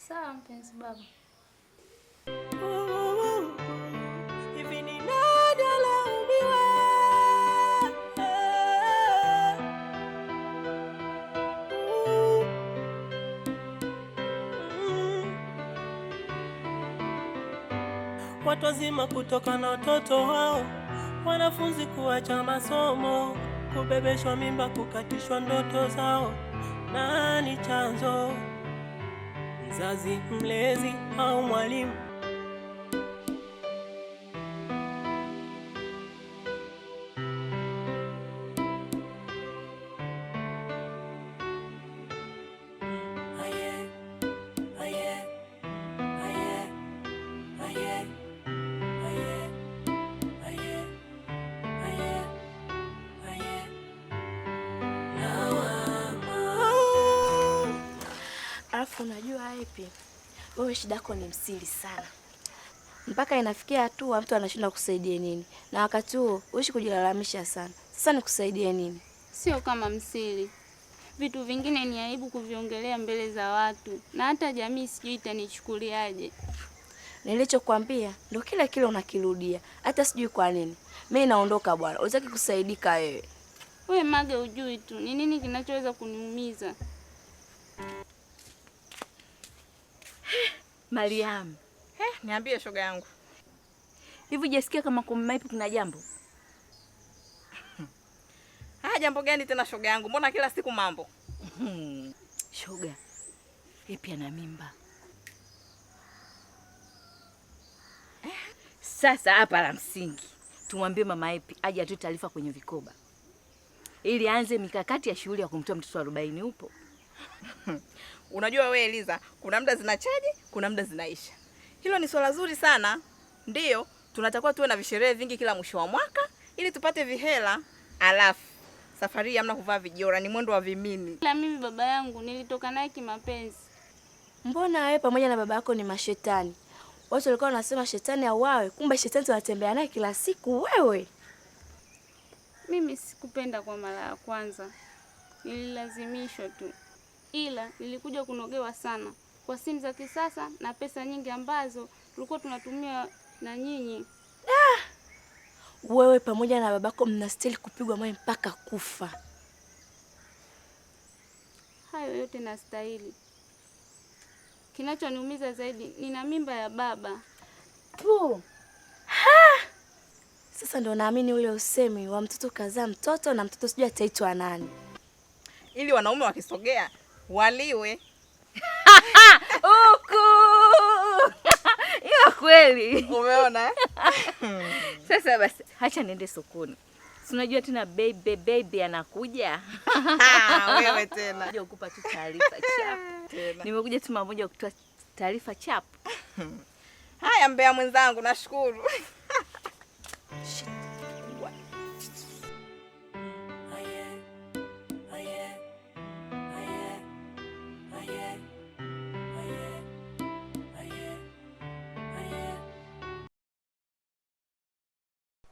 Sawa mpenzi baba. Hivi ni nani alaumiwe? Watu wazima kutoka na watoto wao, wanafunzi kuacha masomo, kubebeshwa mimba, kukatishwa ndoto zao. Nani chanzo? Mzazi, mlezi au mwalimu? Aye, aye, aye, aye, aye, aye, aye, aye. Lawama. Alafu unajua Epi, wewe shida yako ni msiri sana, mpaka inafikia hatua mtu anashindwa kukusaidia nini, na wakati huo uishi kujilalamisha sana. Sasa nikusaidie nini? Sio kama msiri. Vitu vingine ni aibu kuviongelea mbele za watu, na hata jamii sijui itanichukuliaje. Nilichokwambia ndo kile kile unakirudia, hata sijui kwa nini. Mimi naondoka bwana, utaki kusaidika wewe. We Mage, ujui tu ni nini kinachoweza kuniumiza. Mariam, Niambie shoga yangu. hivi hujasikia kama kwa mama Ipi kuna jambo? Ah, jambo gani tena shoga yangu? Mbona kila siku mambo? Shoga, Ipi ana mimba. Sasa hapa la msingi tumwambie mama Ipi aje atoe taarifa kwenye vikoba ili aanze mikakati ya shughuli ya kumtoa mtoto 40 upo. Unajua we Eliza, kuna muda zinachaji, kuna muda zinaisha. Hilo ni swala zuri sana. Ndiyo, tunatakiwa tuwe na visherehe vingi kila mwisho wa mwaka ili tupate vihela. Alafu safari hii hamna kuvaa vijora, ni mwendo wa vimini. Ila mimi baba yangu nilitoka naye kimapenzi. Mbona wewe pamoja na baba yako ni mashetani? Watu walikuwa wanasema shetani auawe, kumbe shetani tunatembea naye kila siku wewe. Mimi sikupenda kwa mara ya kwanza, nililazimishwa tu, ila nilikuja kunogewa sana kwa simu za kisasa na pesa nyingi ambazo tulikuwa tunatumia na nyinyi. Wewe pamoja na babako mnastahili kupigwa mawe mpaka kufa. Hayo yote nastahili. Kinachoniumiza zaidi, nina mimba ya baba. Pu. Ha! Sasa ndo naamini ule usemi wa mtoto kazaa mtoto na mtoto sijui ataitwa nani. Ili wanaume wakisogea waliwe. Huku. Ila kweli. Umeona eh? Sasa basi, acha niende sokoni. Si unajua tena baby baby anakuja. Wewe tena. Kuja kukupa tu taarifa chap. Tena. Nimekuja tu mara moja kutoa taarifa chap. Haya mbea mwenzangu, nashukuru. Shit. Aye, aye, aye, aye, aye, aye, aye.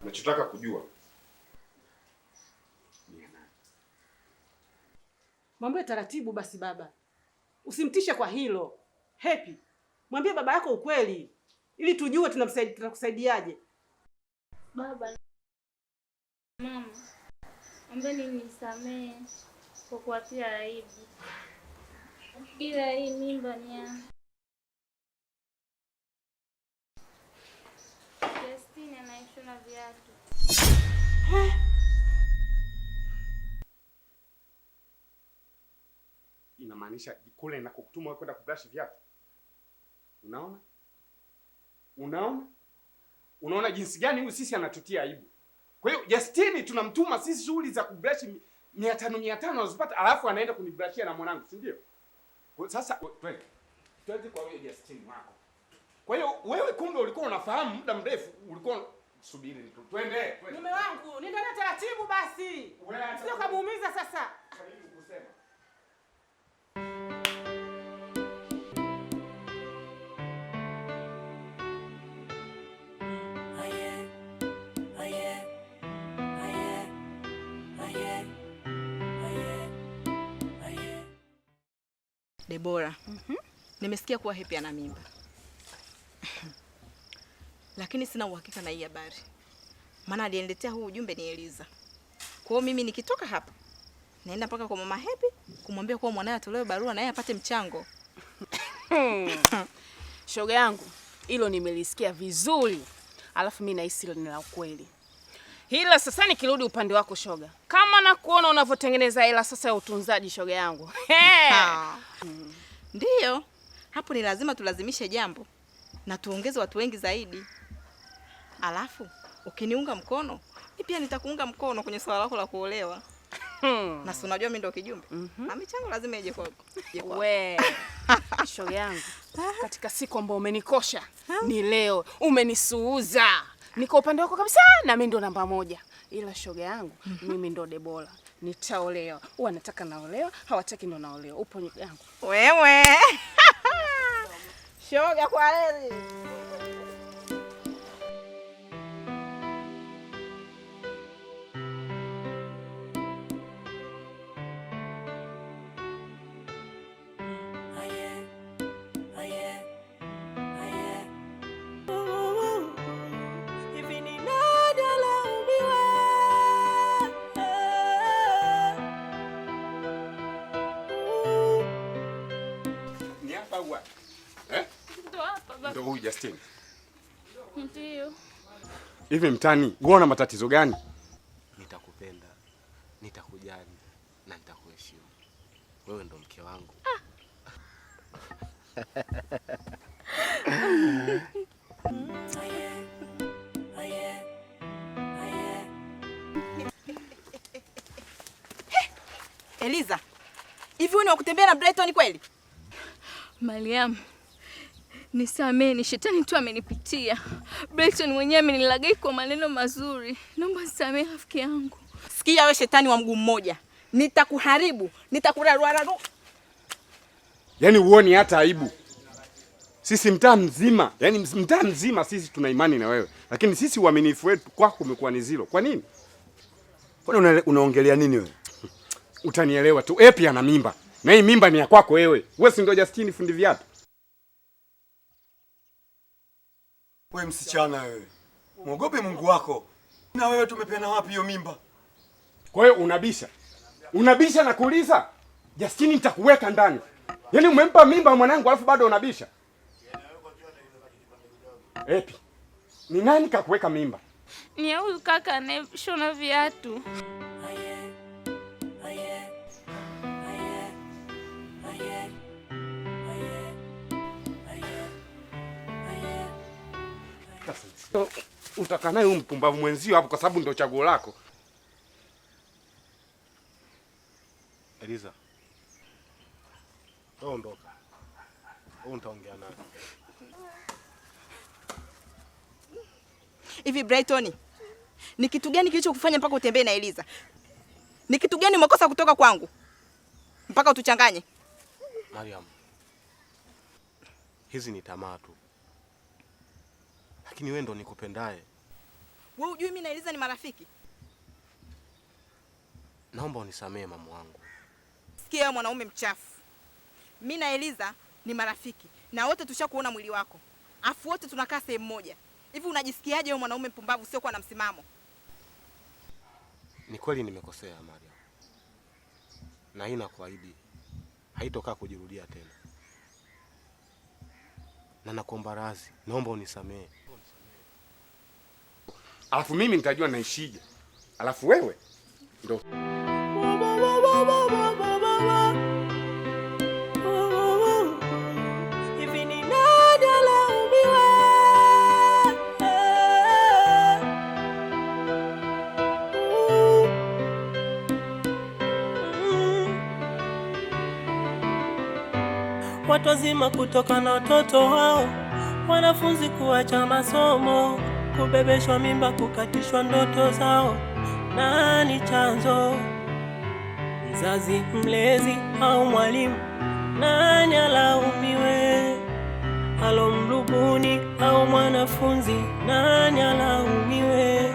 Nachotaka kujua ni ya nani? Mwambie taratibu basi baba, usimtishe kwa hilo. Happy, mwambie baba yako ukweli ili tujue tunakusaidiaje. Baba, mama, ombeni nisamehe kwa kuwatia aibu, ila hii mimba ni ya Justine anayeshona viatu. Inamaanisha kule nakokutuma wewe kwenda kubrush viatu. Unaona? Unaona? Unaona jinsi gani huyu sisi anatutia aibu. Kwa hiyo Justine tunamtuma sisi shughuli za kubrush 500 500 anazopata, alafu anaenda kunibrushia na mwanangu, si ndio? Kwa sasa twende. Twende kwa huyo Justine wako. Kwa hiyo wewe kumbe ulikuwa unafahamu muda mrefu, ulikuwa subiri tu. Twende, twende. Mume wangu, nenda na taratibu basi. Wewe acha Sio kamuumiza sasa. Karibu kusema. Aye, aye, aye, aye, aye, aye. Debora. Nimesikia kuwa Happy ana mimba. Lakini sina uhakika na hii habari. Maana aliyeniletea huu ujumbe ni Eliza. Kwa hiyo mimi nikitoka hapa naenda mpaka kwa mama Happy kumwambia kuwa mwanae atolewe barua na yeye apate mchango. Shoga yangu, hilo nimelisikia vizuri. Alafu mimi nahisi hilo ni la ukweli. Ila sasa nikirudi upande wako shoga, kama nakuona unavyotengeneza hela sasa ya utunzaji shoga yangu. Ndiyo, hapo ni lazima tulazimishe jambo na tuongeze watu wengi zaidi. Alafu ukiniunga mkono, mimi pia nitakuunga mkono kwenye swala lako la kuolewa. Na si unajua mimi ndo kijumbe. Na michango lazima ije kwako. We, shoga yangu, katika siku ambayo umenikosha ni leo, umenisuuza. Niko upande wako kabisa na mimi ndo namba moja. Ila shoga yangu, mimi ndo Debora. Nitaolewa. Wanataka naolewa, hawataki ndo naolewa. Upo nyoga yangu. Wewe. Shoga kwa heri. Hivi ni nani alaumiwe? Ni hapa au wapi? Eh? Ndo hapa baba. Ndio huyu Justin. Ndio. Hivi mtani, wewe una matatizo gani? Nitakupenda, nitakujali na nitakuheshimu. Wewe ndo mke wangu. Eliza, hivi wewe ni wa kutembea na Brighton kweli? Mariam, nisamee, ni shetani tu amenipitia. Brighton mwenyewe amenilagai kwa maneno mazuri. Naomba nisamee rafiki yangu. Sikia wewe shetani wa mguu mmoja. Nitakuharibu, nitakurarua. Yaani huoni hata aibu. Sisi mtaa mzima, yaani mtaa mzima sisi tuna imani na wewe. Lakini sisi uaminifu wetu kwako umekuwa ni zero. Kwa nini? Kwani unaongelea nini wewe? Utanielewa tu. Epi ana mimba. Na hii mimba ni ya kwako wewe. Wewe si ndio Justini fundi viatu? Wewe msichana wewe. Muogope Mungu wako. Na wewe tumepeana wapi hiyo mimba? Kwa hiyo unabisha. Unabisha na kuuliza? Justini nitakuweka ndani. Yaani umempa mimba mwanangu alafu bado unabisha. Epi. Ni nani kakuweka mimba? Ni huyu kaka anayeshona viatu. Sasa utakaa naye huyu mpumbavu mwenzio hapo kwa sababu ndio chaguo lako. Eliza, wewe ondoka. Wewe nitaongea naye. Hivi Brighton, ni kitu gani kilichokufanya mpaka utembee na Eliza? Ni kitu gani umekosa kutoka kwangu mpaka utuchanganye? Mariam, hizi ni tamaa tu. Lakini wewe ndo nikupendaye. Wewe hujui mimi na Eliza ni marafiki? Naomba unisamee mama wangu. Sikia wewe mwanaume mchafu. Mimi na Eliza ni marafiki na wote tushakuona mwili wako. Afu wote tunakaa sehemu moja. Hivi unajisikiaje wewe mwanaume mpumbavu sio kuwa na msimamo? Ni kweli nimekosea Mariam. Na hii nakuahidi haitokaa kujirudia tena. Na nakuomba radhi, naomba unisamee. Alafu mimi nitajua naishije. Alafu wewe ndo Hivi ni nani alaumiwe? Watu wazima kutoka na watoto wao, wanafunzi kuacha masomo, kubebeshwa mimba, kukatishwa ndoto zao. Nani chanzo? Mzazi, mlezi au mwalimu? Nani alaumiwe? Alomrubuni au mwanafunzi? Nani alaumiwe?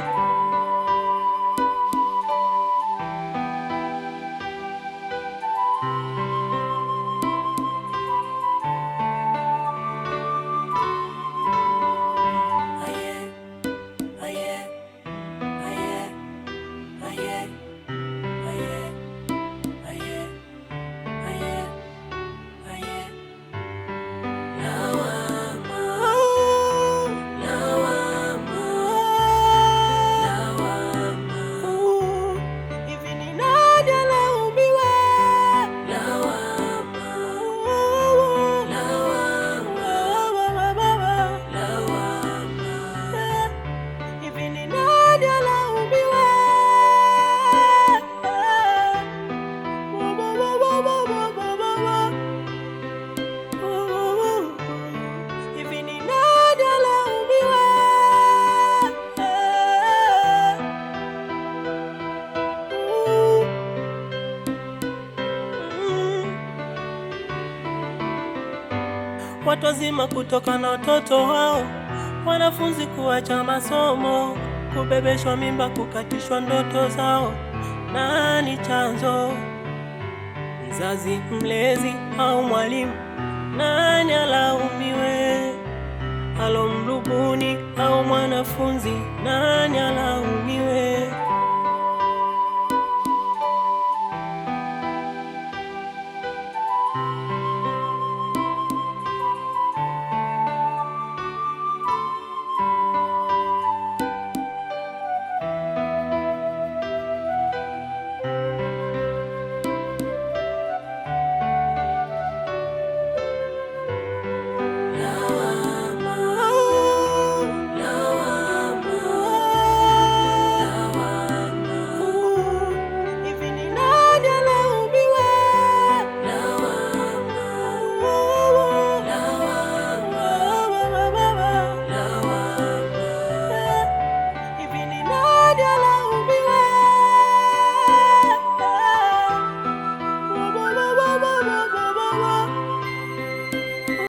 Watu wazima kutoka na watoto wao, wanafunzi kuacha masomo, kubebeshwa mimba, kukatishwa ndoto zao. Nani chanzo? Mzazi, mlezi au mwalimu? Nani alaumiwe? Alomrubuni au mwanafunzi? Nani alaumiwe?